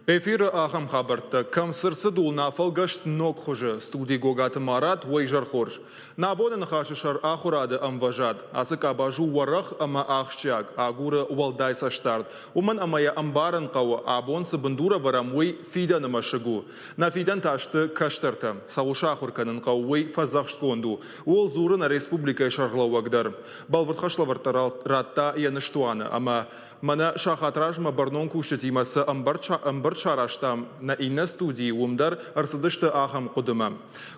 Эфиры ахӕм хабӕрттӕ, кӕм цы рцыд, уыл нӕ фӕлгӕст ног хуызы. Студийы Гогаты Марат, уӕ изӕр хорз. Нӕ абоны ныхасы сӕр ахуырады ӕмвӕзад. Ацы къабаз у уӕрӕх ӕмӕ ахсджиаг, агуры уӕлдай цӕстдард. Уымӕн ӕмӕ йӕ ӕмбарын хъӕуы, абон цы бындур ӕвӕрӕм, уый фидӕны мӕсыг у. Нӕ фидӕн та сты кӕстӕртӕ. Цӕуыл сахуыр кӕнын хъӕуы, уый фӕдзӕхстгонд у. Ууыл дзуры нӕ республикӕйы сӕргълӕууӕг дӕр. Бӕлвырд хӕслӕвӕрдтӕ радта йӕ ныстуаны ӕмӕ Мӕнӕ сахат размӕ бӕрнон кусджытимӕ цы ӕмбырд сарӕзтам нӕ иннӕ студийы, уым дӕр ӕрцыдысты ахӕм хъуыдымӕ.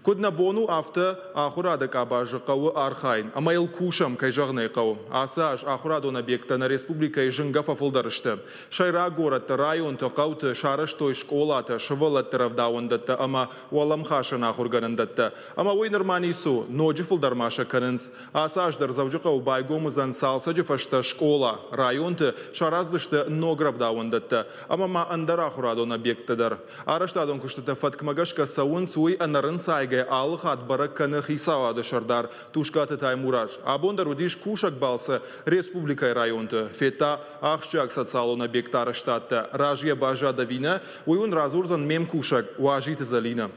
Куыд нӕ бон у, афтӕ ахуырады къабазы хъӕуы архайын ӕмӕ йыл кусӕм, кӕй зӕгъын ӕй хъӕуы. Ацы аз ахуырадон объекттӕ нӕ республикӕйы зынгӕ фӕфылдӕр сты. Сӕйраг горӕтты, районты, хъӕуты сарӕзтой скъолатӕ, сывӕллӕтты рӕвдауӕндӕттӕ ӕмӕ уӕлӕмхасӕн ахуыргӕнӕндӕттӕ. Ӕмӕ уый нырма ницы у, ноджы фылдӕр ма сӕ кӕнынц. Ацы аз дӕр Дзӕуджыхъӕуы байгом уыдзӕн цалцӕджы фӕстӕ скъола, районты сараздзысты ног рӕвдауӕндӕттӕ ӕмӕ ма ӕндӕр ахуырадон объекттӕ дӕр. Арӕзтадон куыстытӕ фӕткмӕ гӕсгӕ цӕуынц, уый ӕнӕрынцайгӕ алы хатт бӕрӕг кӕны хицауады сӕрдар Тускъаты Таймураз. Абон дӕр уыдис кусӕг балцы республикӕйы районты. Федта ахсджиаг социалон объектты арӕзтадтӕ. Разыйӕ баззад ӕви нӕ, уый уын радзурдзӕн ме мкусӕг Уазиты Зӕлинӕ.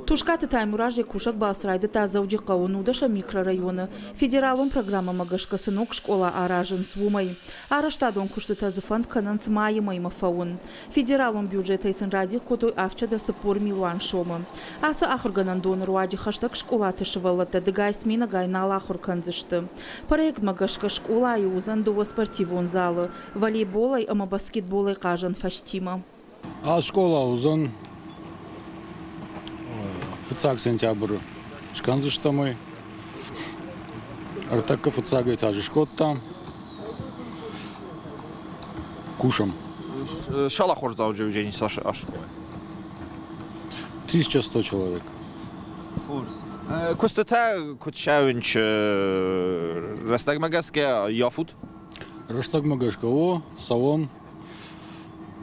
Тускъаты Таймураз йӕ кусӕг балц райдыдта Дзӕуджыхъӕуы нудӕсӕм микрорайоны федералон программӕмӕ гӕсгӕ цы ног скъола аразынц, уымӕй. Арӕзтадон куыстытӕ дзы фӕнд кӕнынц майы мӕймӕ фӕуын. Федералон бюджетӕй сын радих кодтой 740 милуан сомы. Ацы ахуыргӕнӕндоны руаджы хӕстӕг скъолаты сывӕллӕттӕ дыгай сменӕгай нал ахуыр кӕндзысты. Проектмӕ гӕсгӕ скъолайы уыдзӕн дыууӕ спортивон залы, волейболӕй ӕмӕ баскетболӕй хъазӕн фӕзтимӕ. Ацы скъола уыдзӕн фыццаг сентябры скӕндзыстӕм ӕй. Ӕртӕккӕ фыццаг этажы скодтам. Кусӕм. Шалахордзауджы Евгений Саша ас скъолайы? 1100 человек. Хорз. Куыстытӕ куыд цӕуынц рӕстӕгмӕ гӕсгӕ йафут? Рӕстӕгмӕ гӕсгӕ о, цӕуӕм.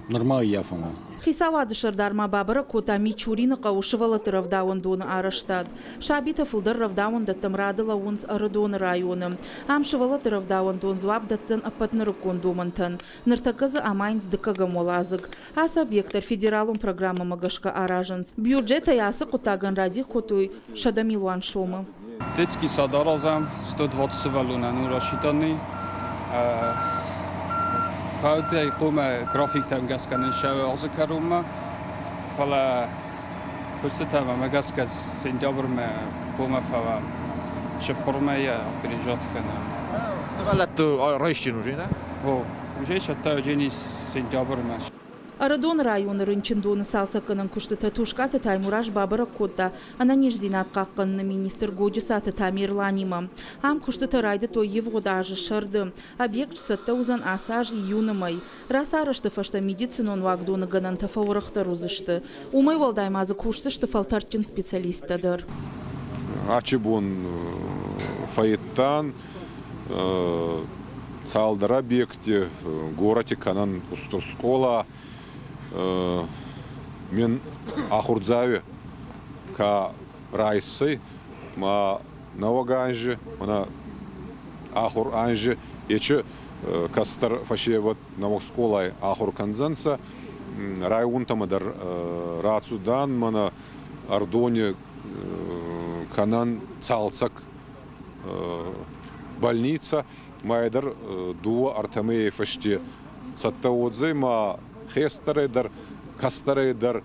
Нырма ӕййафӕм. Хицауады сӕрдар ма бабӕрӕг кодта Мичурины хъӕуы сывӕллӕтты рӕвдауӕндоны арӕзтад. Сабитӕ фылдӕр рӕвдауӕндӕттӕм рады лӕууынц Ӕрыдоны районы. Ам сывӕллӕтты рӕвдауӕндон дзуапп дӕтдзӕн ӕппӕт нырыккон домӕнтӕн. Ныртӕккӕ дзы амайынц дыккӕгӕм уӕладзыг. Ацы объект дӕр федералон программӕмӕ гӕсгӕ аразынц. Бюджетӕй ацы хъуыддагӕн радих кодтой 100 милуан сомы. Детский сад аразӕм 120 сывӕллонӕн у расидӕны. Фӕудӕй хъуамӕ графиктӕм гӕсгӕ нын сӕ азы кӕронмӕ, фӕлӕ куыстытӕм ӕмӕ гӕсгӕ сентябрмӕ хъуамӕ фӕуӕм. Цыппурмӕ йӕ опережать кӕнӕм. Сывӕллӕтты райсджын уже, да? О, уже цӕттӕ уыдзӕнис сентябрмӕ. Ӕрыдоны районы рынчындоны цалцӕггӕнӕн куыстытӕ Тускъаты Таймураз бабӕрӕг кодта ӕнӕниздзинад хъахъхъӕныны министр Годжысаты Тамерланимӕ. Ам куыстытӕ райдыдтой ивгъуыд азы сӕрды. Объект сцӕттӕ уыдзӕн ацы аз июны мӕй. Рацарӕзты фӕстӕ медицинон уагдоны гӕнӕнтӕ фӕуӕрӕхдӕр уыдзысты. Уымӕй уӕлдай ма дзы кусдзысты фӕлтӕрдджын специалисттӕ дӕр. Ачы бон фӕедтан цалдӕр объекти горӕти кӕнӕн устур скъола. Мен ахурдзауи ка райссӕй, ма нӕуӕг анзи, мӕнӕ ахур анзи ечи кӕстӕр фӕсевӕд нӕуӕг скъолай ахур кӕндзӕнцӕ. Районтӕмӕ дӕр рацудан, мӕнӕ Ӕрдони кӕнӕн цалцӕг больницӕ, ма дӕр дууӕ ӕртӕмей фӕсте цӕттӕ уодзӕй, ма хестӕрӕй дӕр, кӕстӕрӕй дӕр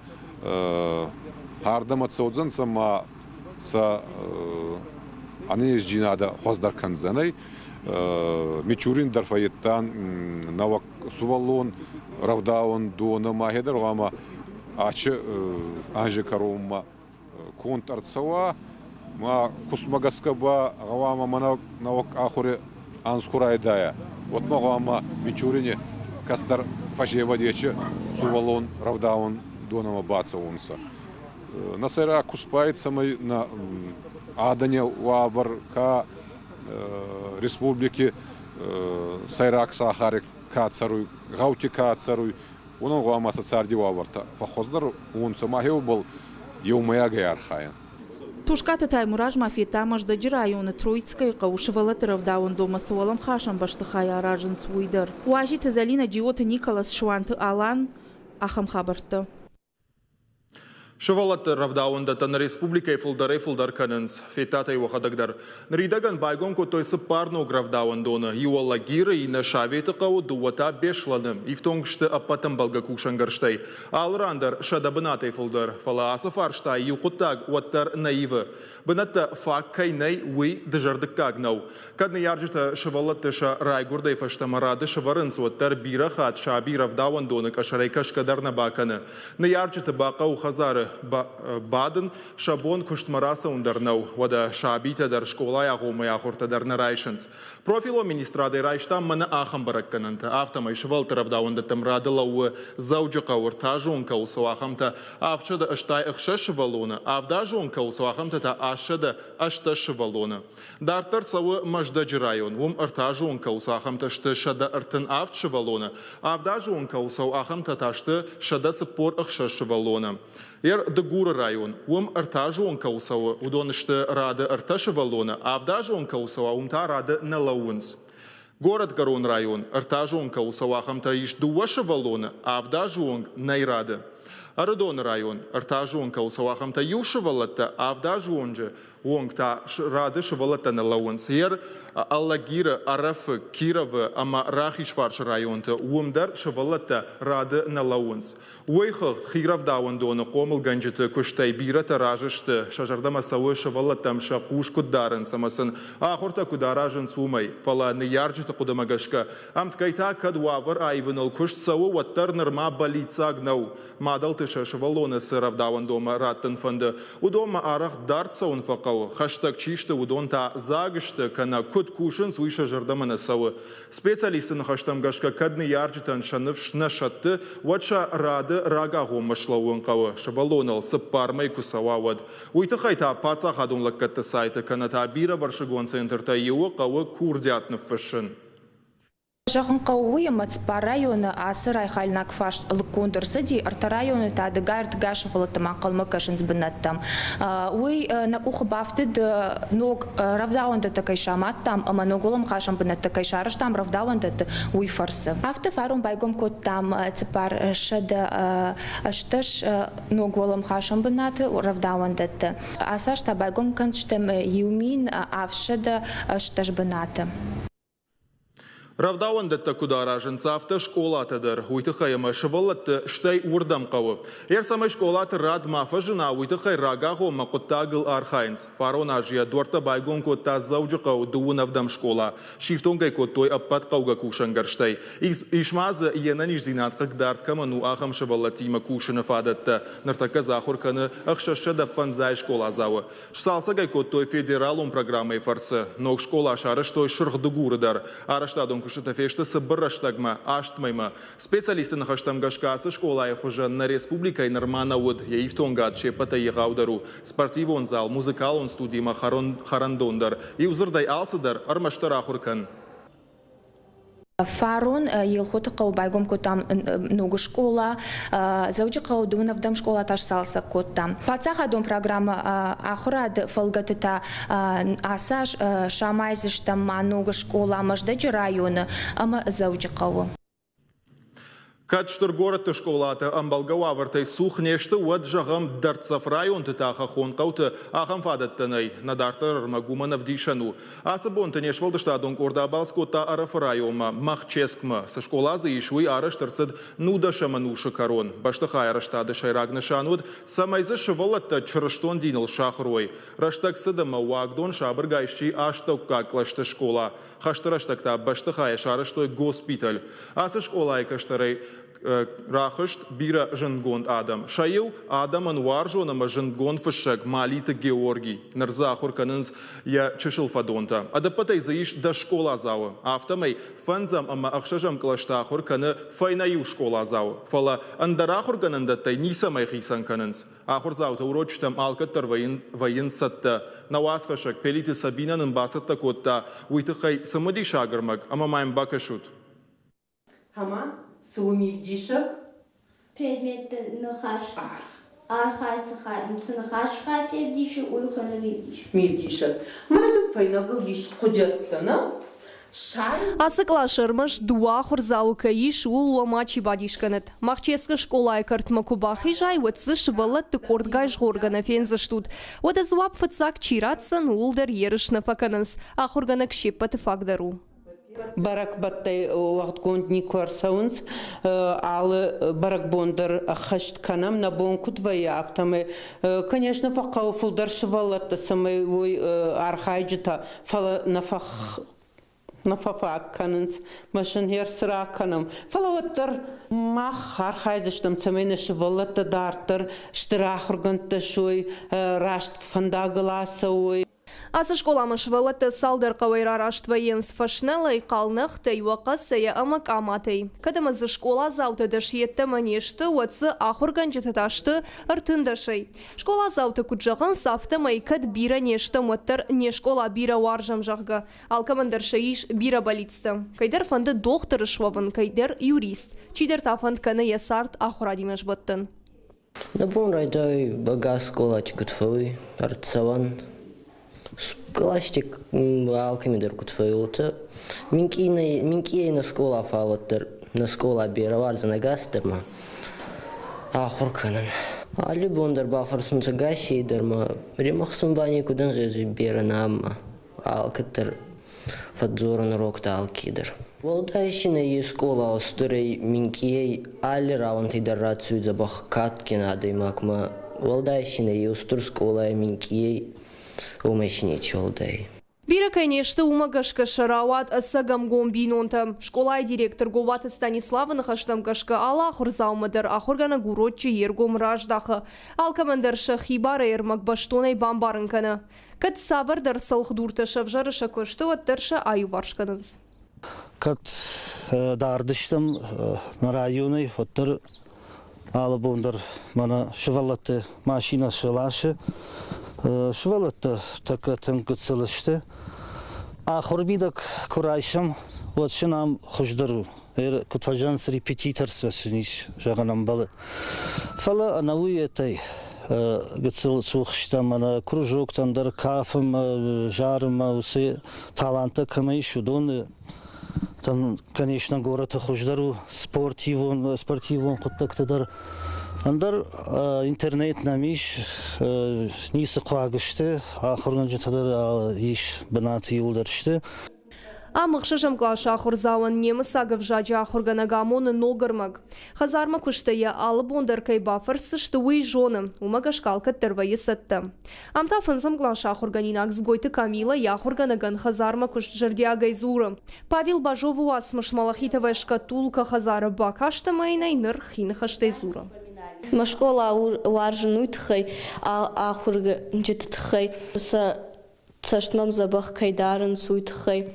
ардӕмӕ цӕудзӕнцӕ ма сӕ ӕнӕнездзийнадӕ хуӕздӕр кӕндзӕнӕй. Мичурин дӕр фӕййидтан нӕуӕг сувӕллон рӕвдауӕндонӕ ма хе дӕр гъӕуама ачи анзи кӕронмӕ конд ӕрцӕуа, ма кустмӕ гӕсгӕ ба гъӕуама мӕнӕ нӕуӕг ахури анз ку райдайа, уӕд ма гъӕуама Мичурини кӕстӕр фӕсевӕд ечи сувӕллон рӕвдауӕндонӕмӕ бацӕуонцӕ. Нӕ сӕйраг куст ба цӕмӕй нӕ адӕни уавӕр ка республики сӕйраг сахари ка цӕруй, гъӕути ка цӕруй, уонӕн гъӕуама сӕ царди уавӕртӕ фӕххуӕздӕр уонцӕ ма хеубӕл еумӕйагӕй архайӕн. Тускъаты Таймураз ма федта Мӕздӕджы районы Троицкӕйы хъӕуы сывӕллӕтты рӕвдауӕндонмӕ цы уӕлӕмхасӕн бӕстыхай аразынц, уый дӕр. Уазиты Зӕлинӕ, Джиоты Николас, Суанты Алан, ахӕм хабӕрттӕ. Сывӕллӕтты рӕвдауӕндӕттӕ нӕ республикӕйы фылдӕрӕй-фылдӕр кӕнынц. Федтат ӕй уӕхӕдӕг дӕр. Ныридӕгӕн байгом кодтой цыппар ног рӕвдауӕндоны. Иу Алагиры, иннӕ Советы хъӕуы, дыууӕ та Беслӕны. Ифтонг сты ӕппӕт ӕмбӕлгӕ кусӕнгӕрзтӕй. Алы ран дӕр 100 бынатӕй фылдӕр. Фӕлӕ ацы фарста иу хъуыддаг уӕддӕр нӕ ивы. Бынӕттӕ фаг кӕй нӕй, уый дызӕрдыггаг нӕу. Кӕд ныййарджытӕ сывӕллӕтты сӕ райгуырдӕй фӕстӕмӕ рады сӕвӕрынц, уӕддӕр бирӕ хатт саби рӕвдауӕндоны къӕсӕрӕй кӕсгӕ дӕр нӕ бакӕны. Ныййарджыты бахъӕуы хӕдзары бадын, сӕ бон куыстмӕ рацӕуын дӕр нӕу. Уӕдӕ сабитӕ дӕр скъолайы агъоммӕйы ахуыртӕ дӕр нӕ райсынц. Профилон министрадӕй райстам мӕнӕ ахӕм бӕрӕггӕнӕнтӕ. Афтӕмӕй сывӕллӕтты рӕвдауӕндӕттӕм рады лӕууы Дзӕуджыхъӕуы ӕртӕазон кӕуыл цӕуы, ахӕмтӕ 786 сывӕллоны, авдазон кӕуыл цӕуы, ахӕмтӕ та 818 сывӕллоны. Дарддӕр цӕуы Мӕздӕджы район. Уым ӕртӕазон кӕуыл цӕуы, ахӕмтӕ сты 137 сывӕллоны, авдазон кӕуыл цӕуы, ахӕмтӕ та сты 146 сывӕллоны. Ер Дыгуры район. Уым ӕртӕазон кӕуыл цӕуы, уыдон сты рады ӕртӕ сывӕллоны, авдазон кӕуыл цӕуа, уым та рады нӕ лӕууынц. Горӕтгӕрон район. Ӕртӕазон кӕуыл цӕуы, ахӕмтӕ ис дыууӕ сывӕллоны, авдазы онг нӕй рады. Ӕрыдоны район. Ӕртӕазон кӕуыл цӕуы, ахӕмтӕ иу сывӕллӕттӕ, авдазы онджы онг та рады сывӕллӕттӕ нӕ лӕууынц. Ер Алагиры, Ӕрӕфы, Кировы ӕмӕ Рахизфарсы районты уым дӕр сывӕллӕттӕ рады нӕ лӕууынц. Уый хыгъд хирӕвдауӕндоны хъомылгӕнджыты куыстӕй бирӕтӕ разы сты, сӕ зӕрдӕмӕ цӕуы сывӕллӕттӕм сӕ хъус куыд дарынц ӕмӕ сын ахуыртӕ куыд аразынц, уымӕй. Фӕлӕ ныййарджыты хъуыдымӕ гӕсгӕ, ӕмткӕй та кӕд уавӕр аивыныл куыст цӕуы, уӕддӕр нырма бӕллиццаг нӕу. Мадӕлты сӕ сывӕллоны цы рӕвдауӕндонмӕ раттын фӕнды, уыдонмӕ арӕх дард цӕуын фӕхъӕуы, хӕстӕг чи сты, уыдон та дзаг сты, кӕнӕ куыд кусынц, уый сӕ зӕрдӕмӕ нӕ цӕуы. Специалистты ныхӕстӕм гӕсгӕ, кӕд ныййарджытӕн сӕ ныфс нӕ сӕтты, уӕд сӕ рады рагагъоммӕ слӕууын хъӕуы, сывӕллоныл цыппар мӕй куы цӕуа, уӕд. Уый тыххӕй та паддзахадон лӕггӕдты сайты кӕнӕ та бирӕвӕрсыгон центртӕй иуы хъӕуы курдиат ныффыссын. Зӕгъын хъӕуы уый, ӕмӕ цыппар районы ацы райхалинаг фарст лыггонд ӕрцыди, ӕртӕ районы та дыгай-ӕртыгай сывӕллӕттӕм ӕнхъӕлмӕ кӕсынц бынӕттӕм. Уый нӕ къухы бафтыд ног рӕвдауӕндӕттӕ кӕй самадтам ӕмӕ ног уӕлӕмхасӕн бынӕттӕ кӕй сарӕзтам рӕвдауӕндӕтты, уый фӕрцы. Афтӕ фарон байгом кодтам 418 ног уӕлӕмхасӕн бынаты рӕвдауӕндӕтты. Ацы аз та байгом кӕндзыстӕм 1718 бынаты. Рӕвдауӕндӕттӕ куыд аразынц, афтӕ скъолатӕ дӕр. Уый тыххӕй ӕмӕ сывӕллӕтты стӕй уырдӕм хъӕуы. Йе цӕмӕй скъолаты рад ма фӕзына, уый тыххӕй рагагъоммӕ хъуыддагыл архайынц. Фарон аз йӕ дуӕрттӕ байгом кодта Дзӕуджыхъӕуы дыууын ӕвдӕм скъола. Сифтонг ӕй кодтой ӕппӕт хъӕугӕ кусӕнгӕрзтӕй. Ис ма дзы, йе нӕниздзинад хъыгдард кӕмӕн у, ахӕм сывӕллӕттимӕ кусыны фадӕттӕ. Ныртӕккӕ дзы ахуыр кӕны 605 скъоладзауы. Сцалцӕг ӕй кодтой федералон программӕйы фӕрцы. Ног скъола сарӕзтой Сырх Дыгуры дӕр. Арӕзтадон куыстытӕ фесты цыбыр рӕстӕгмӕ, аст мӕймӕ. Специалистты ныхӕстӕм гӕсгӕ ацы скъолайы хуызӕн нӕ республикӕйы нырма нӕ уыд. Йӕ ифтонгад се ппӕтӕй егъаудӕр у. Спортивон зал, музыкалон студимӕ хӕрӕндон дӕр. Иу дзырдӕй алцыдӕр, ӕрмӕстдӕр ахуыр кӕн. Фарон Елхоты хъӕуы байгом кодтам ног скъола, Дзӕуджыхъӕуы дыууын ӕвдӕм скъола та сцалцӕг кодтам. Паддзахадон программӕ ахуырады фӕлгӕты та ацы аз самайдзыстӕм ма ног скъола Мӕздӕджы районы ӕмӕ Дзӕуджыхъӕуы. Кӕд стыр горӕтты скъолатӕ ӕмбӕлгӕ уавӕртӕй цух не сты, уӕд, зӕгъӕм, дӕрддзӕф районты та хӕххон хъӕуты ахӕм фадӕттӕ нӕй. Нӕ дарддӕр ӕрмӕг уымӕн ӕвдисӕн у. Ацы бонты не сфӕлдыстадон къорд абалц кодта Ӕрӕфы районмӕ, Махческмӕ. Цы скъола дзы ис, уый арӕзт ӕрцыд нудӕсӕм ӕнусы кӕрон. Бӕстыхайы арӕзтады сӕйраг нысан уыд, цӕмӕй дзы сывӕллӕттӕ чырыстон диныл сахуыр уой. Рӕстӕг цыд ӕмӕ уагдон сабыргай сси астӕуккаг кълӕсты скъола. Хӕсты рӕстӕг та бӕстыхайӕ сарӕзтой госпиталь. Ацы скъолайы кӕстӕрӕй рахызт бирӕ зындгонд адӕм. Сӕ иу адӕмӕн уарзон ӕмӕ зындгонд фыссӕг Малиты Георгий. Ныр дзы ахуыр кӕнынц йӕ чысыл фӕдонтӕ. Ӕдӕппӕтӕй дзы ис дӕс скъоладзауы. Афтӕмӕй фӕндзӕм ӕмӕ ӕхсӕзӕм кълӕсты ахуыр кӕны фӕйнӕ иу скъоладзауы. Фӕлӕ ӕндӕр ахуыргӕнӕндӕттӕй ницӕмӕй хицӕн кӕнынц. Ахуырдзаутӕ урочытӕм алкӕддӕр вӕййынц цӕттӕ. Нӕ уацхӕссӕг Пелиты Сабинӕ нын бацӕттӕ кодта уый тыххӕй цымыдисаг ӕрмӕг ӕмӕ ма йӕм бакӕсут. Ӕмӕ цы у мивдисӕг? Предметты ныхас архайд цы ныхас хай февдисы, уый хуыны мивдисӕг. Мивдисӕг. Мӕнӕ дын фӕйнӕгыл ис хъуыдиӕдтӕ, нӕ? Ацы къласы ӕрмӕст дыууӕ ахуырдзауы кӕй ис, ууыл уӕ мачи бадис кӕнӕд. Махческы скъолайы кӕртмӕ куы бахизай, уӕд дзы сывӕллӕтты къордгай згъоргӕ нӕ фендзыстут. Уӕдӕ дзуапп фыццаг чи ратдзӕн, ууыл дӕр ерыс нӕ фӕкӕнынц. Ахуыргӕнӕг се ппӕты фаг дӕр у. Бӕрӕгбӕттӕй уӕгъдгонд никуы ӕрцӕуынц. Алы бӕрӕгбон дӕр ӕххӕст кӕнӕм, нӕ бон куыд вӕййы, афтӕмӕй. Конечно, фӕхъӕуы фылдӕр сывӕллӕттӕ, цӕмӕй уой архайджытӕ, фӕлӕ нӕ нӕ фӕфаг кӕнынц, мӕ сын цы ракӕнӕм. Фӕлӕ уӕддӕр мах архайдзыстӕм, цӕмӕй нӕ сывӕллӕттӕ дарддӕр стыр ахуыргӕндтӕ суой, раст фӕндагыл ацӕуой. Ацы скъоламӕ сывӕллӕттӕ цалдӕр хъӕуӕй рараст вӕййынц Фӕснӕлӕй, Хъалнӕгътӕй, Уӕхъӕцӕй ӕмӕ Къаматӕй. Кӕд ӕмӕ дзы скъоладзаутӕ дӕс йеддӕмӕ не сты, уӕд дзы ахуыргӕнджытӕ та сты ӕртындӕсӕй. Скъоладзаутӕ куыд зӕгъынц, афтӕмӕй кӕд бирӕ не стӕм, уӕддӕр не скъола бирӕ уарзӕм, зӕгъгӕ. Алкӕмӕн дӕр сӕ ис бирӕ бӕллицтӕ. Кӕйдӕр фӕнды дохтыр суӕвын, кӕйдӕр юрист. Чидӕр та фӕнд кӕны йӕ цард ахуырадимӕ сбӕттын. Нӕ бон райдай ӕгас скъолати куд фӕууй, ӕрцӕуӕн. Къласти алкӕми дӕр куд фӕууй, уотӕ минкъийӕй нӕ скъола фал уӕддӕр нӕ скъола берӕ уарзӕн ӕгас дӕр ма ахур кӕнӕн. Алли бон дӕр бафӕрсунцӕ гасей дӕр ма римӕхсун ба некуд ӕнгъезуй берӕ нӕма алкӕддӕр фӕдздзорӕн уроктӕ алкедӕр. Уӕлдай си нӕййес скъола устурӕй, минкъийӕй алли рауӕнти дӕр рацӕуй дзӕбӕх кадгин адӕймагмӕ. Уӕлдай си нӕййе устур скъолай минкъийӕй, уомӕй си нечи уӕлдай. Бирӕ кӕй не сты, уымӕ гӕсгӕ сӕ рауад ӕцӕг ӕмгом бинонтӕ. Скъолайы директор Гобаты Станиславы ныхӕстӕм гӕсгӕ алы ахуырдзаумӕ дӕр ахуыргӕнӕг урочы йе ргом раздахы. Алкӕмӕн дӕр сӕ хибарӕй ӕрмӕг бӕстонӕй бамбарын кӕны. Кӕд цавӕрдӕр цӕлхдуртӕ сӕвзӕры сӕ куысты, уӕддӕр сӕ аиуварс кӕнынц. Кӕд дард стӕм нӕ районӕй, уӕддӕр алы бон дӕр мӕнӕ сывӕллӕтты машинӕ сыласы. Сывӕллӕттӕ тӕккӕ тынг гыццыл сты. Ахуыры мидӕг куы райсӕм, уӕд сын ам хуыздӕр у. Куыд фӕзӕгъынц, репетиторство сын ис, зӕгъын ӕмбӕлы. Фӕлӕ ӕнӕуый етӕй гыццыл цух стӕм ӕнӕ кружоктӕм дӕр кафынмӕ, зарынмӕ, уыцы таланттӕ кӕмӕ ис, уыдоны там, конечно, горӕты хуыздӕр у спортивон, спортивон хъуыддӕгты дӕр. Ӕндӕр интернет нӕм ис, ницы хъуаг сты, ахуыргӕнджытӕ дӕр ис бынаты иуылдӕр сты. Ам ӕхсӕзӕм къласы ахуырдзауӕн немыцаг ӕвзаджы ахуыргӕнӕг амоны ног ӕрмӕг. Хӕдзармӕ куыстӕй йӕ алы бон дӕр кӕй бафӕрсдзысты, уый зоны, уымӕ гӕсгӕ алкӕддӕр вӕййы цӕттӕ. Ам та фӕндзӕм къласы ахуыргӕнинаг Дзгойты Камилӕ йӕ ахуыргӕнӕгӕн хӕдзармӕ куыст зӕрдиагӕй дзуры. Павел Бажовы уацмыс Малахитовая шкатулка хӕдзары бакаст ӕмӕ йын ӕй ныр хи ныхӕстӕй дзуры. Мӕ скъола уарзын уый тыххӕй, ахуыргӕнджыты тыххӕй, сӕ цӕст мӕм дзӕбӕх кӕй дарынц, уый тыххӕй.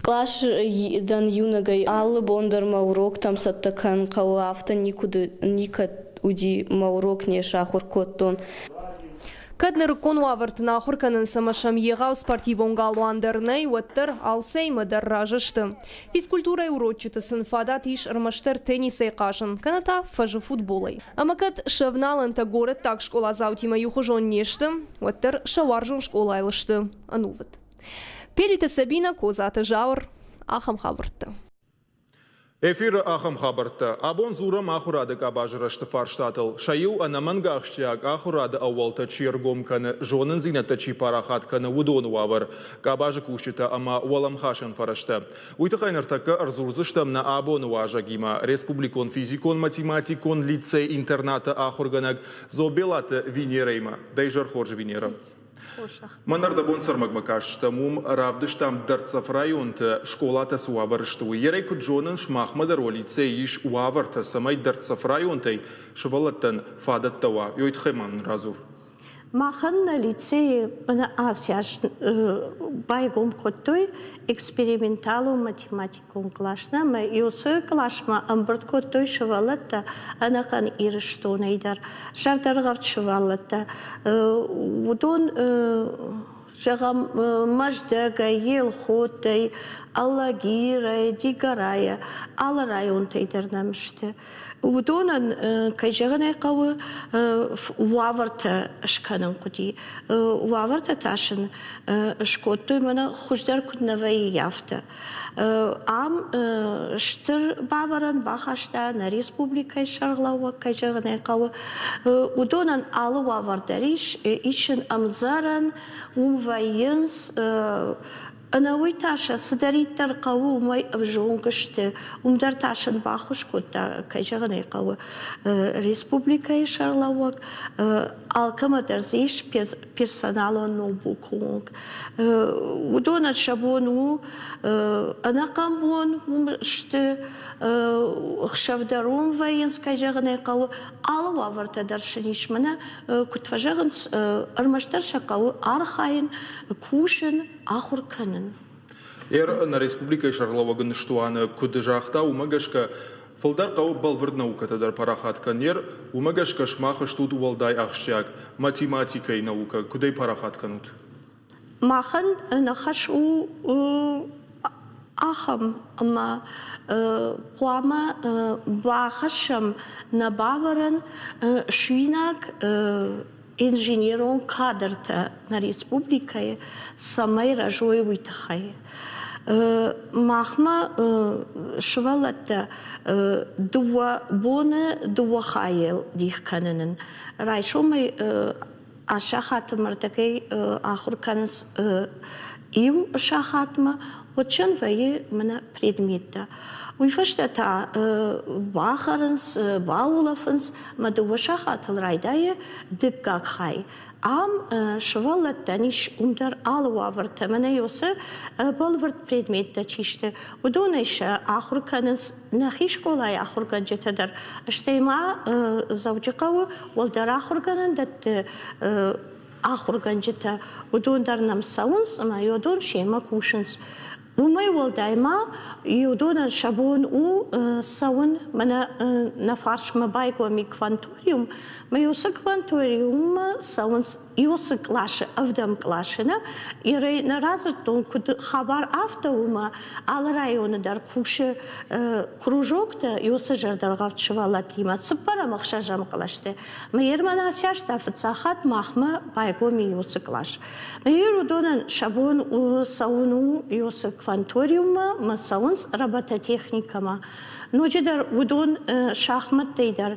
Къласы дӕн иунӕгӕй. Алы бон дӕр мӕ уроктӕм цӕттӕ кӕнын хъӕуы, афтӕ никӕд уыди, мӕ урок не сахуыр кодтон. Кӕд нырыккон уавӕрты нӕ ахуыр кӕнынц ӕмӕ сӕм егъау спортивон галуан дӕр нӕй, уӕддӕр алцӕимӕ дӕр разы сты. Физкультурӕйы урочыты сын фадат ис ӕрмӕстдӕр теннисӕй хъазын, кӕнӕ та фӕзы футболӕй. Ӕмӕ кӕд сӕ авналӕнтӕ горӕттаг скъоладзаутимӕ иухуызон не сты, уӕддӕр сӕ уарзон скъолайыл сты ӕнувыд. Пелиты Сабинӕ, Козаты Зауыр, ахӕм хабӕрттӕ. Эфиры ахӕм хабӕрттӕ. Абон дзурӕм ахуырады къабазы рӕзты фарстатыл. Сӕ иу ӕнӕмӕнг ахсджиаг ахуырады ӕууӕлтӕ чи ӕргом кӕны, зонындзинӕдтӕ чи парахат кӕны, уыдоны уавӕр, къабазы кусджытӕ ӕмӕ уӕлӕмхасӕн фӕрӕзтӕ. Уый тыххӕй ныртӕккӕ ӕрдзурдзыстӕм нӕ абоны уазӕгимӕ, республикон физикон-математикон лицей-интернаты ахуыргӕнӕг Дзобелаты Венерӕимӕ. Дӕ изӕр хорз, Венера. Мӕн ӕрдӕбон сӕрмӕгмӕ кастыстӕм, уым равдыстам дӕрддзӕф районты скъолатӕ цы уавӕры сты, уый. Ерӕй куыд зонын, сымахмӕ дӕр уӕ лицейы ис уавӕртӕ, цӕмӕй дӕрддзӕф районтӕй сывӕллӕттӕн фадӕттӕ уа. Ёй тыххӕй ма нын радзур. Махӕн нӕ лицейы ацы аз байгом кодтой эксперименталон математикон кълас ӕмӕ уыцы къласмӕ ӕмбырд кодтой сывӕллӕттӕ ӕнӕхъӕн Ирыстонӕй дӕр, зӕрдӕргъӕвд сывӕллӕттӕ. Уыдон зӕгъӕм, Мӕздӕгӕй, Елхотӕй, Алагирӕй, Дигорайӕ, алы районтӕй дӕр нӕм сты. Уыдонӕн, кӕй зӕгъын ӕй хъӕуы, уавӕртӕ скӕнын хъуыди. Уавӕртӕ та сын скодтой, мӕнӕ хуыздӕр куыд нӕ вӕййы, афтӕ. Ам стыр бавӕрӕн бахаста нӕ республикӕйы сӕргълӕууӕг, кӕй зӕгъын ӕй хъӕуы. Уыдонӕн алы уавӕр дӕр ис, ис сын ӕмдзӕрӕн, уым вӕййынц Ӕнӕуый та сӕ цыдӕриддӕр хъӕуы, уымӕй ӕвзонг сты. Уым дӕр та сын баххуыс кодта, кӕй зӕгъын ӕй хъӕуы, республикӕйы сӕргълӕууӕг. Алкӕмӕ дӕр дзы ис персоналон ноутбукы онг. Уыдонӕн сӕ бон у ӕнӕхъӕн бон уым сты, ӕхсӕв дӕр уым вӕййынц, кӕй зӕгъын ӕй хъӕуы. Алы уавӕртӕ дӕр сын ис. Мӕнӕ куыд фӕзӕгъынц, ӕрмӕстдӕр сӕ хъӕуы архайын, кусын, ахуыр кӕнын. Нӕ республикӕйы сӕргълӕууӕг ныстуаны куыд загъта, уымӕ гӕсгӕ фылдӕр хъӕуы бӕлвырд наукӕтӕ дӕр парахат кӕнын. Уымӕ гӕсгӕ сымах стут уӕлдай ахсджиаг математикӕйы наукӕ. Куыдӕй парахат кӕнут? Махӕн нӕ хӕс у ахӕм, ӕмӕ хъуамӕ бахӕссӕм нӕ бавӕрӕн суинаг инженерон кадртӕ нӕ республикӕйы цӕмӕй рӕзой, уый тыххӕй. Махмӕ сывӕллӕттӕ дыууӕ боны дыууӕ хайыл дих кӕнынӕн. Райсомӕй сахаты мӕрдӕгӕй ахуыр кӕнынц иу сахатмӕ, уӕд сӕм вӕййы мӕнӕ предметтӕ. Уый фӕстӕ та бахӕрынц, баулӕфынц ӕмӕ дыууӕ сахатыл райдайы дыккаг хай. Ам сывӕллӕттӕн ис уым дӕр алы уавӕртӕ. Мӕнӕ уыцы бӕлвырд предметтӕ чи сты, уыдонӕй сӕ ахуыр кӕнынц нӕхи скъолайы ахуыргӕнджытӕ дӕр, стӕй ма Дзӕуджыхъӕуы уӕлдӕр ахуыргӕнӕндӕтты ахуыргӕнджытӕ, уыдон дӕр нӕм цӕуынц ӕмӕ уыдон семӕ кусынц. Уымӕй уӕлдай ма уыдонӕн сӕ бон у цӕуын, мӕнӕ нӕ фарсмӕ байгом и кванториум, мӕ уыцы кванториуммӕ цӕуынц уыцы къласы, ӕвдӕм къласы нӕ, Ирӕй нӕ радзырдтон, куыд хабар афтӕ у ӕмӕ алы районы дӕр кусы кружоктӕ уыцы зӕрдӕргъӕвд сывӕллӕттимӕ цыппӕрӕм, ӕхсӕзӕм кълӕсты. Мӕ асӕста фыццаг хатт махмӕ байгом и уыцы кълас. Мӕ уыдонӕн сӕ бон у цӕуын у уыцы кванториуммӕ мӕ цӕуынц робототехникӕмӕ. Ноджыдӕр уыдон шахмӕттӕй дӕр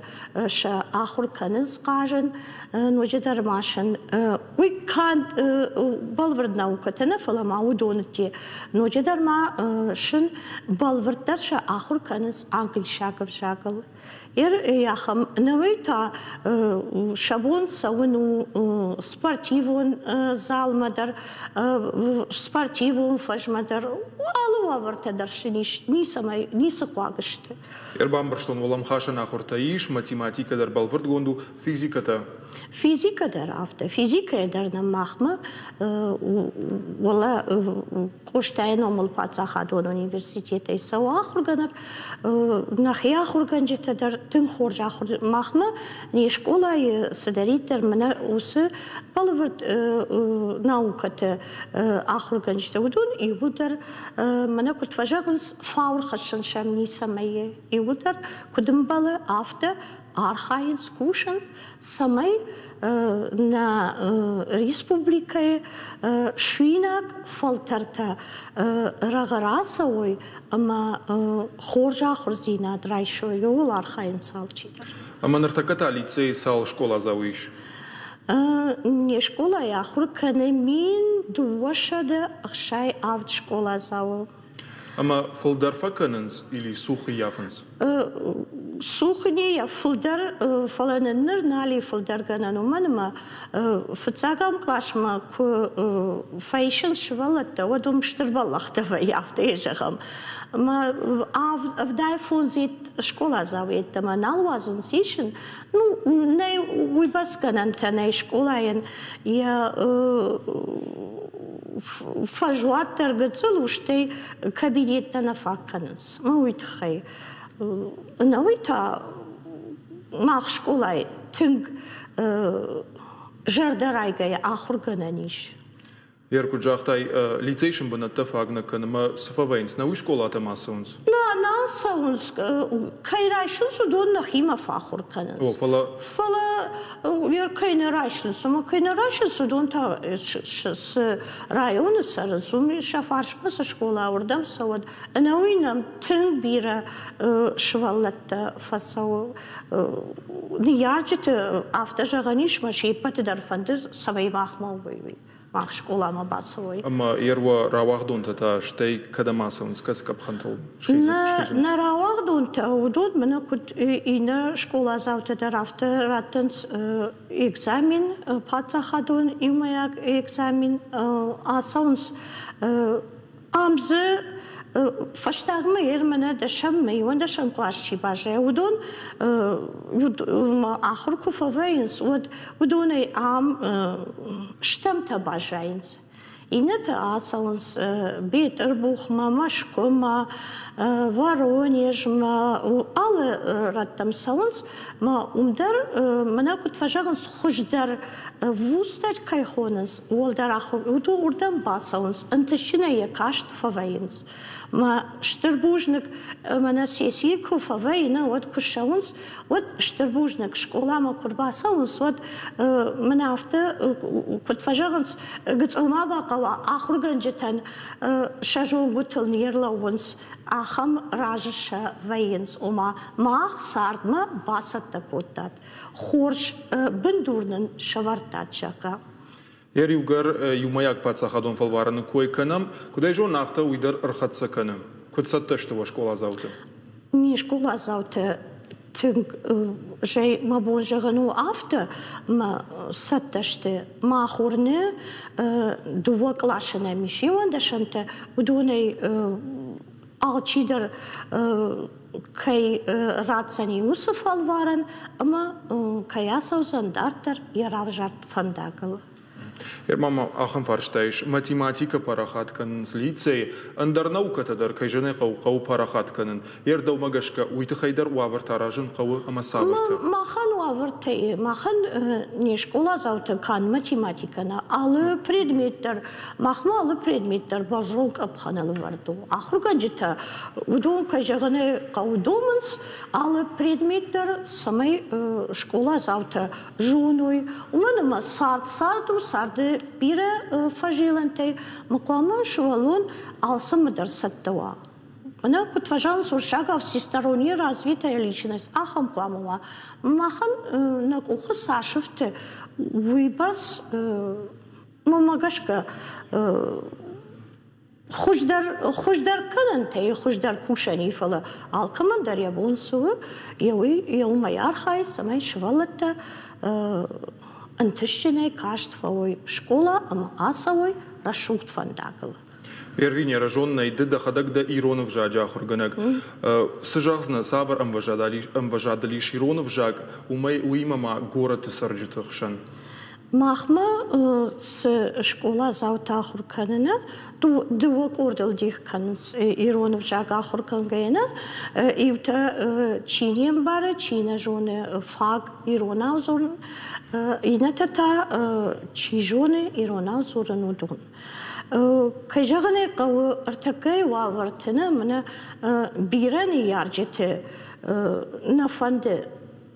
сӕ ахуыр кӕнынц хъазын, ноджыдӕр ма сын уый канд бӕлвырд наукӕтӕ нӕ, фӕлӕ ма уыдоны ноджыдӕр ма сын бӕлвырддӕр сӕ ахуыр кӕнынц англисаг ӕвзагыл. Ахӕм нӕуӕй та сӕ бон цӕуын у спортивон залмӕ дӕр, спортивон фӕзмӕ дӕр, алы уавӕртӕ дӕр сын ис, ницӕмӕй ницы хъуаг сты. Ӕрбамбӕрстон уӕлӕмхасӕн ахуыртӕ ис, математикӕ дӕр бӕлвырдгонд у, физикӕ та? Физикӕ дӕр афтӕ. Физикӕйӕ дӕр нӕм махмӕ уӕлӕ Къостайы номыл паддзахадон университетӕй цӕуы ахуыргӕнӕг. Нӕхи ахуыргӕнджытӕ дӕр тынг хорз ахуыр. Махмӕ не скъолайы цыдӕриддӕр мӕнӕ уыцы бӕлвырд наукӕты ахуыргӕнджытӕ, уыдон иууылдӕр мӕнӕ куыд фӕзӕгъынц, фаур хӕссын сӕм ницӕмӕй иууылдӕр куыд ӕмбӕлы, афтӕ архайынц, кусынц, цӕмӕй нӕ республикӕйы суинаг фӕлтӕртӕ рӕгъы рацӕуой ӕмӕ хорз ахуырдзинад райсой, ууыл архайынц алчидӕр. Ӕмӕ ныртӕккӕ та лицейы цал скъоладзауы ис? Не скъолайы ахуыр кӕны 1267 скъоладзауы. Ӕмӕ фылдӕр фӕкӕнынц или цух ӕййафынц? Цух не фылдӕр, фӕлӕ нын ныр нал и фылдӕр гӕнӕн, уымӕн ӕмӕ фыццагӕм къласмӕ куы фӕисынц сывӕллӕттӕ, уӕд уым стыр бӕллӕхтӕ вӕййы, афтӕ йӕ зӕгъӕм. Ӕмӕ 75 скъоладзауы йеддӕмӕ нал уадзынц исын. Ну, нӕй уыйбӕрц гӕнӕнтӕ нӕй скъолайӕн йӕ фӕзуат дӕр гыццыл у, стӕй кабинеттӕ нӕ фаг кӕнынц. Мӕ уый тыххӕй. Ӕнӕуый та мах скъолайы тынг зӕрдӕрайгӕйӕ ахуыргӕнӕн ис. Ер куыд загътай, лицейы сын бынӕттӕ фаг нӕ кӕны ӕмӕ цы фӕвӕййынц, нӕ уый скъолатӕм ацӕуынц? Нӕ, нӕ цӕуынц. Кӕй райсынц, уыдон нӕхимӕ фӕахуыр кӕнынц. О, фӕлӕ... Фӕлӕ ер кӕй нӕ райсынц, ӕмӕ кӕй нӕ райсынц, уыдон та цы районы цӕрынц, уым сӕ фарсмӕ цы скъола, уырдӕм цӕуӕд. Ӕнӕуый нӕм тынг бирӕ сывӕллӕттӕ фӕцӕуы. Ныййарджыты афтӕ зӕгъӕн ис, мӕ се ппӕты дӕр фӕнды, цӕмӕй махмӕ уой, уый. Мах скъоламӕ бацӕуой. Ӕмӕ йе руӕ рауагъдонтӕ та стӕй кӕдӕм ацӕуынц, кӕцы къӕпхӕнтыл схизынц? Нӕ рауагъдонтӕ, уыдон мӕнӕ куыд иннӕ скъоладзаутӕ дӕр, афтӕ раттынц экзамен, паддзахадон иумӕйаг экзамен, ацӕуынц. Ам дзы фӕстагмӕ ер мӕнӕ дӕсӕммӕ, иуӕндӕсӕм кълас чи баззайа, уыдон ахуыр куы фӕвӕййынц, уӕд уыдонӕй ам стӕмтӕ баззайынц. Иннӕтӕ ацӕуынц Бетъырбухмӕ, Мӕскуымӕ, Воронежмӕ, алы рӕттӕм цӕуынц. Мӕ уым дӕр, мӕнӕ куыд фӕзӕгъынц, хуыздӕр вузтӕ кӕй хонынц, уӕлдӕр ахуыр, уыдон уырдӕм бацӕуынц, ӕнтыстджынӕй йӕ каст фӕвӕййынц. Мӕ стыр бузныг, мӕнӕ сессийы куы фӕвӕййы, уӕд куы ссӕуынц, уӕд стыр бузныг, скъоламӕ куы рбацӕуынц, уӕд мӕнӕ афтӕ куыд фӕзӕгъынц, гыцъыл ма бахъӕуа, ахуыргӕнджытӕн сӕ зонгуытыл не рлӕууынц, ахӕм разы сӕ вӕййынц, ома мах цардмӕ бацӕттӕ кодтат, хорз бындур нын сӕвӕрдтат, зӕгъгӕ. Йӕ иугӕр иумӕйаг паддзахадон фӕлварӕны кой кӕнӕм, куыд ӕй зонын, афтӕ уый дӕр ӕрхӕццӕ кӕны. Куыд цӕттӕ сты уӕ скъоладзаутӕ? Не скъоладзаутӕ тынг зӕй мӕ бон зӕгъын у афтӕ, мӕ цӕттӕ сты. Мах уырны, дыууӕ къласы нӕм ис иуӕндӕсӕмтӕ, уыдонӕй алчидӕр кӕй ратдзӕни уыцы фӕлварӕн ӕмӕ кӕй ацӕудзӕн дарддӕр йӕ равзӕрд фӕндагыл. Ма ма ахӕм фарста ис. Математикӕ парахат кӕнынц лицейы, ӕндӕр наукӕтӕ дӕр, кӕй зӕгъын ӕй хъӕуы, хъӕуы парахат кӕнын. Йе рдӕумӕ гӕсгӕ уый тыххӕй дӕр уавӕртӕ аразын хъӕуы ӕмӕ цавӕртӕ? Махӕн уавӕртӕ, махӕн не скъоладзаутӕ канд математикӕ нӕ, алы предмет дӕр, махмӕ алы предмет дӕр бӕрзонд къӕпхӕныл ӕвӕрд у. Ахуыргӕнджытӕ, уыдон, кӕй зӕгъын ӕй хъӕуы, домынц алы предмет дӕр, цӕмӕй скъоладзаутӕ зоной, уымӕн ӕмӕ цард цард у, царды бирӕ фӕзилӕнтӕй ма хъуамӕ сывӕллон алцӕмӕ дӕр цӕттӕ уа. Мӕнӕ куыд фӕзӕгъынц уырыссагау всесторонне развитая личность, ахӕм хъуамӕ уа. Махӕн нӕ къухы цас ӕфты, уыйбӕрц мӕнмӕ гӕсгӕ хуыздӕр, хуыздӕр кӕнӕнтӕй хуыздӕр кусӕн и, фӕлӕ алкӕмӕн дӕр йӕ бон цы у, йӕ уый йӕ уымӕй архайы, цӕмӕй сывӕллӕттӕ ӕнтыстджынӕй каст фӕуой скъола ӕмӕ ацӕуой рӕсугъд фӕндагыл. Эрвинера, зонын ӕй, ды дӕхӕдӕг дӕ ирон ӕвзаджы ахуыргӕнӕг. Цы зӕгъдзынӕ, цавӕр ӕмвӕзадыл ис ирон ӕвзаг, уымӕй уыимӕ ма горӕты цӕрджыты хсӕн? Махмӕ цы скъоладзаутӕ ахуыр кӕныны, дыууӕ къордыл дих кӕнынц ирон ӕвзаг ахуыр кӕнгӕйӕ нӕ. Иутӕ чи не мбары, чи нӕ зоны фаг иронау дзурын, иннӕтӕ та чи зоны иронау дзурын, уыдон. Кӕй зӕгъын ӕй хъӕуы, ӕртӕккӕйы уавӕрты нӕ мӕнӕ бирӕ ныййарджыты нӕ фӕнды,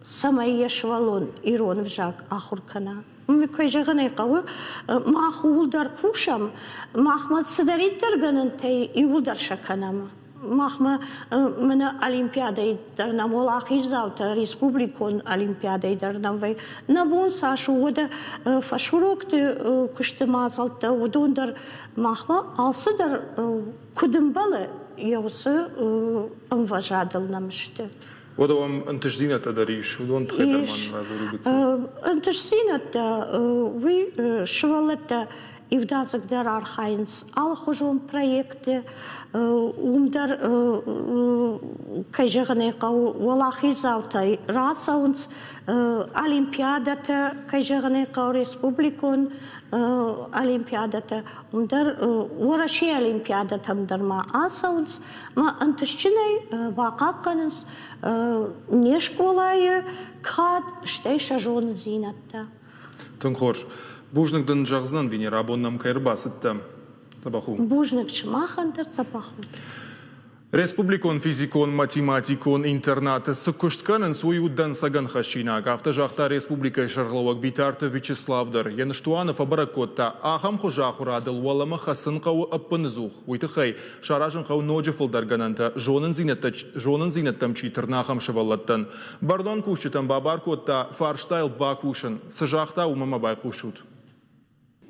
цӕмӕй йӕ сывӕллон ирон ӕвзаг ахуыр кӕна. Кӕй зӕгъын ӕй хъӕуы, мах ууыл дӕр кусӕм, махмӕ цыдӕриддӕр гӕнӕнтӕй иууылдӕр сӕ кӕнӕм. Махмӕ мӕнӕ олимпиадӕйы дӕр нӕм уӕлахиздзаутӕ, республикон олимпиадӕйы дӕр нӕм вӕййы. Нӕ бон цас у, уӕдӕ фӕсурокты куысты мадзӕлттӕ, уыдон дӕр махмӕ алцыдӕр куыд ӕмбӕлы, йӕ уыцы ӕмвӕзадыл нӕм сты. Уӕдӕ уӕм ӕнтыстдзинӕдтӕ дӕр ис, уыдон тыххӕй дӕр ма нын радзуры гыццыл. Ӕнтыстдзинӕдтӕ, уый сывӕллӕттӕ иудадзыг дӕр архайынц алыхуызон проектты. Уым дӕр, кӕй зӕгъын ӕй хъӕуы, уӕлахиздзаутӕй рацӕуынц олимпиадӕтӕ, кӕй зӕгъын ӕй хъӕуы, республикон олимпиадӕтӕ. Уым дӕр Уӕрӕсейы олимпиадӕтӕм дӕр ма ацӕуынц. Ма ӕнтыстджынӕй бахъахъхъӕнынц не скъолайы кад, стӕй сӕ зонындзинӕдтӕ. Тынг хорз. Бузныг дын зӕгъдзынӕн, Венера, абон нӕм кӕй ӕрбацыдтӕ. Дзӕбӕх у. Бузныг сымахӕн дӕр, дзӕбӕх ут. Республикон физикон-математикон интернаты цы куыст кӕнынц, уый у дӕнцӕгӕн хӕссинаг. Афтӕ загъта республикӕйы сӕргълӕууӕг Битарты Вячеслав дӕр. Йӕ ныстуаны фӕбӕрӕг кодта, ахӕм хуызы ахуырадыл уӕлӕмӕ хӕцын хъӕуы ӕппынӕдзух. Уый тыххӕй саразын хъӕуы ноджы фылдӕр гӕнӕнтӕ, зонындзинӕдтӕм чи тырна, ахӕм сывӕллӕттӕн. Бӕрнон кусджытӕн бабар кодта фарстайыл бакусын. Цы загъта, уымӕ ма байхъусут.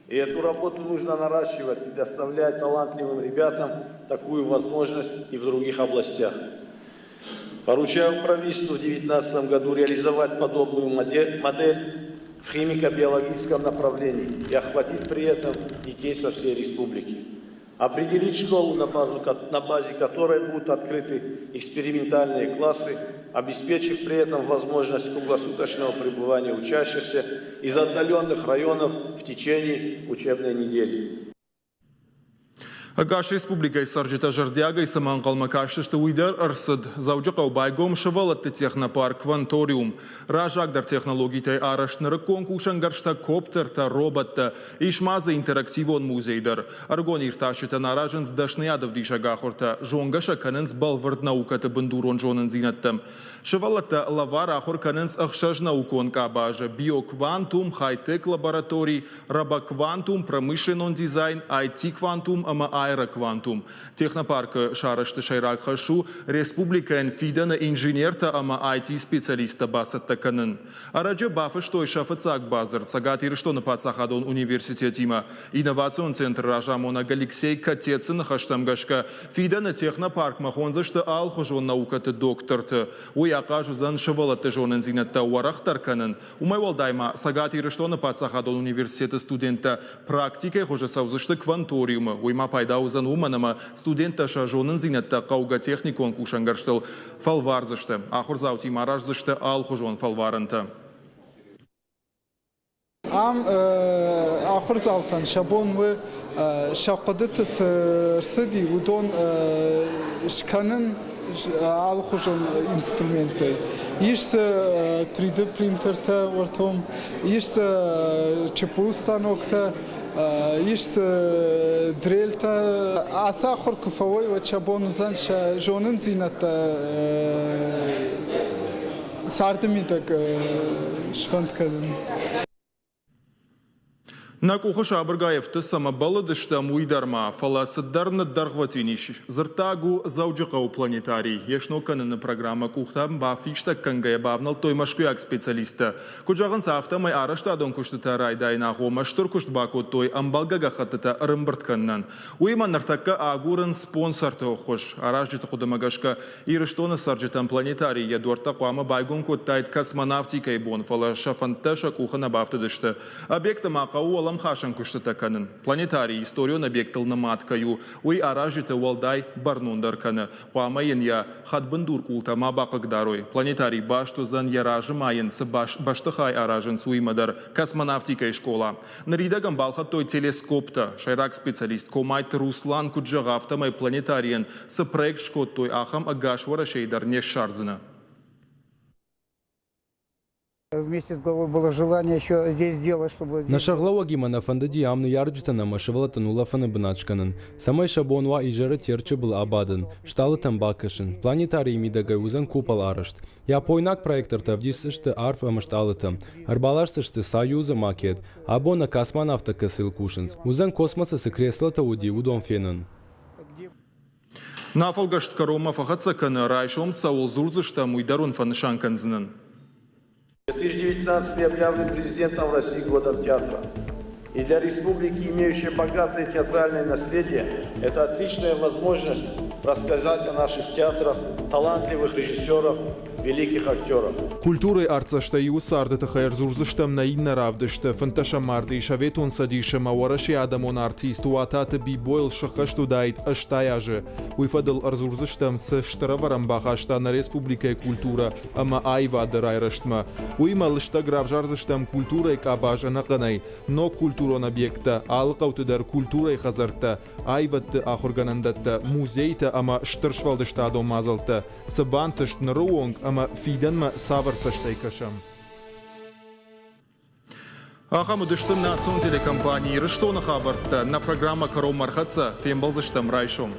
И эту работу нужно наращивать и доставлять талантливым ребятам такую возможность и в других областях. Поручаю правительству в 2019 году реализовать подобную модель в химико-биологическом направлении и охватить при этом детей со всей республики. Определить школу, на базе которой будут открыты экспериментальные классы, обеспечив при этом возможность круглосуточного пребывания учащихся из отдаленных районов в течение учебной недели. Ӕгас республикӕйы цӕрджытӕ зӕрдиагӕй цӕмӕ ӕнхъӕлмӕ кастысты, уый дӕр ӕрцыд. Дзӕуджыхъӕуы байгом сывӕллӕтты технопарк «Кванториум». Раззагдӕр технологитӕй арӕзт нырыккон кусӕнгӕрзтӕ, коптертӕ, роботтӕ. Ис ма дзы интерактивон музей дӕр. Ӕрыгон иртасджытӕн аразынц дӕсныйадӕвдисӕг ахуыртӕ, зонгӕ сӕ кӕнынц бӕлвырд наукӕты бындурон зонындзинӕдтӕм. Сывӕллӕттӕ лӕвар ахуыр кӕнынц ӕхсӕз наукон къабазы – биоквантум, хай-тек лаборатори, робоквантум, промышленнон дизайн, IT-квантум ӕмӕ аэроквантум. Технопаркы сарӕзты сӕйраг хӕс у республикӕйӕн фидӕны инженертӕ ӕмӕ IT-специалисттӕ бацӕттӕ кӕнын. Ӕрӕджы бафыстой сӕ фыццаг бадзырд Цӕгат Ирыстоны паддзахадон университетимӕ. Инновацион центры разамонӕг Алексей Котецы ныхӕстӕм гӕсгӕ, фидӕны технопаркмӕ хондзысты алыхуызон наукӕты докторты. Уый ахъаз уыдзӕн сывӕллӕтты зонындзинӕдтӕ уӕрӕхдӕр кӕнын. Уымӕй уӕлдай ма Цӕгат Ирыстоны паддзахадон университеты студенттӕ практикӕйы хуызы цӕудзысты кванториумы. Уый ма пайда уыдзӕн уымӕн, ӕмӕ студенттӕ сӕ зонындзинӕдтӕ хъӕугӕ техникон кусӕнгӕрзтыл фӕлвардзысты. Ахуырдзаутимӕ араздзысты алыхуызон фӕлварӕнтӕ. Ам ахуырдзаутӕн сӕ бон у сӕ хъуыдыты цы рцыди, уыдон скӕнын алыхуызон инструменттӕй. Ис дзы 3D принтертӕ уӕртом, ис дзы ЧПУ станоктӕ, ис дзы дрельтӕ. Ацы ахуыр куы фӕуой, уӕд сӕ бон уыдзӕн сӕ зонындзинӕдтӕ царды мидӕг сфӕнд кӕнын. Нӕ къухы сабыргай ӕфты цӕмӕ бӕллыдыстӕм, уый дӕр ма, фӕлӕ цыдӕр ныддӕргъвӕтин ис. Дзырддаг у Дзӕуджыхъӕуы планетарий. Йе сног кӕныны программӕ къухтӕм бафистӕг кӕнгӕйӕ бавнӕлдтой мӕскуыйаг специалисттӕ. Куыд зӕгъынц, афтӕмӕй арӕзтадон куыстытӕ райдайыны агъоммӕ стыр куыст бакодтой ӕмбӕлгӕ гӕххӕттытӕ ӕрӕмбырд кӕнынӕн. Уыимӕ ныртӕккӕ агурынц спонсорты ӕххуыс. Аразджыты хъуыдымӕ гӕсгӕ, Ирыстоны цӕрджытӕн планетарий йӕ дуӕрттӕ хъуамӕ байгом кодтаид космонавтикӕйы бон, фӕлӕ сӕ фӕндтӕ сӕ къухы нӕ бафтыдысты. Объекты ма хъӕуы уӕлӕмхасӕн куыстытӕ кӕнын. Планетарий историон объектыл нымад кӕй у, уый аразджыты уӕлдай бӕрнондӕр кӕны. Хъуамӕ йын йӕ хӕдбындур къултӕ ма бахъыгдарой. Планетарий баст уыдзӕн, йӕ разы ма йын цы бӕстыхай аразынц, уыимӕ дӕр – космонавтикӕйы скъола. Ныридӕгӕн балхӕдтой телескоптӕ. Сӕйраг специалист Комайты Руслан куыд зӕгъы, афтӕмӕй планетарийӕн цы проект скодтой, ахӕм ӕгас Уӕрӕсейы дӕр не ссардзынӕ. Вместе с главой было желание еще здесь сделать, чтобы... Нӕ сӕргълӕууӕгимӕ нӕ фӕндыди ам ныййарджытӕн ӕмӕ сывӕллӕттӕн улӕфӕны бынат скӕнын, цӕмӕй сӕ бон уа изӕры Терчы был абадын, стъалытӕм бакӕсын. Планетарийы мидӕгӕй уыдзӕн купол арӕзт. Япойнаг проектортӕ ӕвдисдзысты арв ӕмӕ стъалытӕ. Ӕрбаласдзысты Союзы макет. Абон нӕ космонавттӕ кӕцыйыл кусынц, уыдзӕн космосы цы креслотӕ уыди, уыдон фенын. Нӕ фӕлгӕст кӕронмӕ фӕхӕццӕ кӕны, райсом цӕуыл дзурдзыстӕм, уый дӕр уын фӕнысан кӕндзынӕн. 2019 объявлен президентом России годом театра. И для республики, имеющей богатое театральное наследие, это отличная возможность рассказать о наших театрах, талантливых режиссерах, великих актеров. Культурӕйы артдзӕстӕй иуы царды тыххӕй ӕрдзурдзыстӕм нӕ иннӕ равдысты. Фынддӕсӕм мартъийы Советон Цӕдисы ӕмӕ Уӕрӕсейы адӕмон артист Уататы Бибойыл сыххӕст уыдаид 80 азы. Уый фӕдыл ӕрдзурдзыстӕм, цы стыр ӕвӕрӕн бахаста нӕ республикӕйы культурӕ ӕмӕ аивады райрӕзтмӕ. Уыимӕ лыстӕг равзардзыстӕм культурӕйы къабаз ӕнӕхъӕнӕй, ног культурон объекттӕ, алы хъӕуты дӕр культурӕйы хӕдзӕрттӕ, аивӕдты ахуыргӕнӕндӕттӕ, музейтӕ ӕмӕ стыр сфӕлдыстадон мадзӕлттӕ. Цы бантыст ныры онг ӕмӕ фидӕнмӕ цавӕр цӕстӕй кӕсӕм? Ахӕм уыдысты национ телекомпани Ирыстоны хабӕрттӕ. Нӕ программӕ кӕронмӕ ӕрхӕццӕ. Фембӕлдзыстӕм райсом.